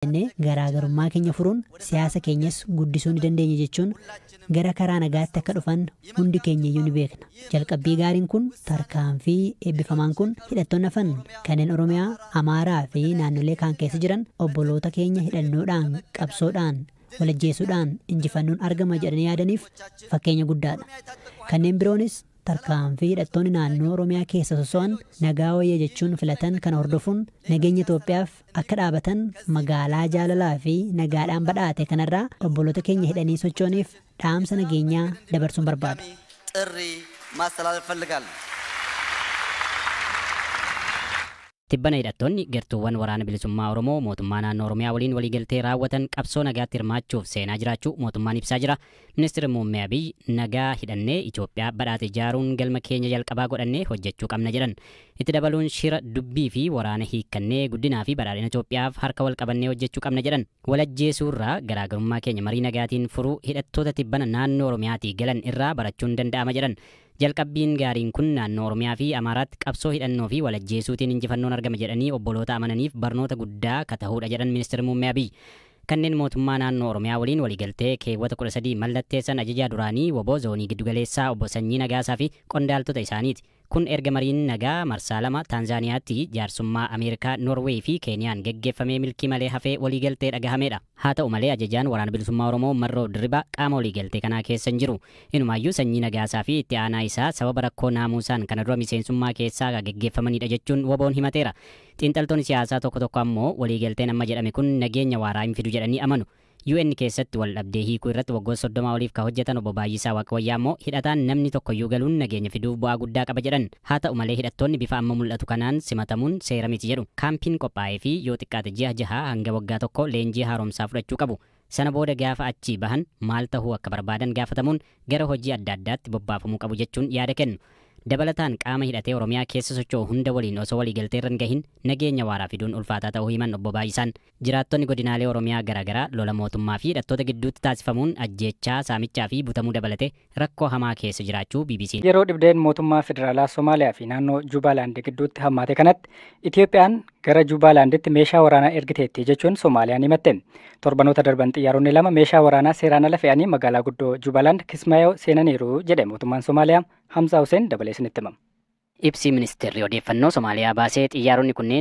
Jennee garaagarummaa keenya furuun siyaasa keenyas guddisuu ni dandeenya jechuun gara karaa nagaatti akka dhufan hundi keenya iyyuu ni beekna. Jalqabbii gaariin kun, tarkaanfii eebbifamaan kun, hidhattoonni hafan kanneen Oromiyaa, Amaaraa fi naannolee kaan keessa jiran obboloota keenya hidhannoodhaan, qabsoodhaan, walajjeesuudhaan injifannoon argama jedhanii yaadaniif fakkeenya guddaadha. Kanneen biroonis tarkaanfii hidhattoonni naannoo Oromiyaa keessa soso'an nagaa wayya jechuun filatan kana hordofuun nageenya Itoophiyaaf akka dhaabatan magaalaa jaalalaa fi nagaadhaan badhaate kanarraa obboloota keenya hidhanii socho'aniif dhaamsa nageenyaa dabarsuun barbaada. ጥሪ ማስተላለፍ እፈልጋለሁ። Tibbana hidhattoonni gartuuwwan Waraana Bilisummaa Oromoo mootummaa naannoo Oromiyaa waliin waliigaltee raawwatan qabsoo nagaatti hirmaachuuf seenaa jiraachuu mootummaan ibsaa jira. Ministeerri Muummee Abiy nagaa hidhannee Itoophiyaa badhaate ijaaruun galma keenya jalqabaa godhannee hojjechuu qabna jedhan. Itti dabaluun shira dubbii fi waraana hiikkannee guddinaa fi badhaadhina Itoophiyaaf harka wal qabannee hojjechuu qabna jedhan. Walajjeesuurraa garaagarummaa keenya marii nagaatiin furuu hidhattoota tibbana naannoo Oromiyaatii galan irraa barachuun danda'ama jedhan. Jalqabbiin gaariin kun naannoo Oromiyaa fi Amaaraatti qabsoo hidhannoo fi walajjeesuutiin injifannoon argama jedhanii obboloota amananiif barnoota guddaa ka ta'uudha jedhan Ministeerri Muummee Abiy. Kanneen mootummaa naannoo Oromiyaa waliin waliigaltee keewwata 13 mallatteessan ajajaa duraanii WBO zoonii giddugaleessaa obbo Sanyii Nagaasaa fi qondaaltota isaaniiti. Kun erga mariin nagaa marsaa 2 Taanzaaniyaatti jaarsummaa Ameerikaa, Noorweey fi Keeniyaan geggeeffamee milkii malee hafee waliigaltee dhagahamedha. Haa ta'u malee ajajaan Waraana Bilisummaa Oromoo Marroo Dirribaa qaama waliigaltee kanaa keessa hin jiru. Inumaayyuu Sanyii Nagaasaa fi itti aanaa isaa sababa rakkoo naamuusaan kana dura miseensummaa keessaa geggeeffamanidha jechuun WBOn himateera. Xiinxaltoonni siyaasaa tokko tokko ammoo waliigalteen amma jedhame kun nageenya waaraa hin fidu jedhanii amanu. UN keessatti wal dhabdee hiikuu irratti waggoota 30 oliif ka hojjetan obbo Baay'isaa Waaqwayyaa immoo hidhataan namni tokkoyyuu galuun nageenya fiduuf bu'aa guddaa qaba jedhan. Haa ta'u malee hidhattoonni bifa amma mul'atu kanaan simatamuun seera miti jedhu. Kaampiin qophaa'ee fi yoo xiqqaate ji'a jaha hanga waggaa tokko leenjii haaromsaa fudhachuu qabu. Sana booda gaafa achii bahan maal tahuu akka barbaadan gaafatamuun gara hojii adda addaatti bobbaafamuu qabu jechuun yaada kennu. Dabalataan qaama hidhatee Oromiyaa keessa socho'u hunda waliin osoo waliigaltee irra hin gahin nageenya waaraa fiduun ulfaataa ta'uu himan obbo Baay'isaan. Jiraattonni godinaalee Oromiyaa garaagaraa lola mootummaa fi hidhattoota gidduutti taasifamuun ajjeechaa, saamichaa fi butamuu dabalatee rakkoo hamaa keessa jiraachuu BBC. Yeroo dhibdeen mootummaa federaalaa Somaaliyaa fi naannoo Jubaalaand gidduutti hammaate kanatti Itoophiyaan gara Jubaalaanditti meeshaa waraanaa ergiteetti jechuun Somaaliyaan himatte. Torbanoota darban xiyyaaronni lama meeshaa waraanaa seeraan ala fe'anii magaalaa guddoo Jubaalaand Kismaayoo seenaniiru jedhe mootummaan Somaaliyaa. Hamzaa Hussein dabalee isinitti himama. Ibsi ministeerri odeeffannoo Somaaliyaa baasee xiyyaaronni kunneen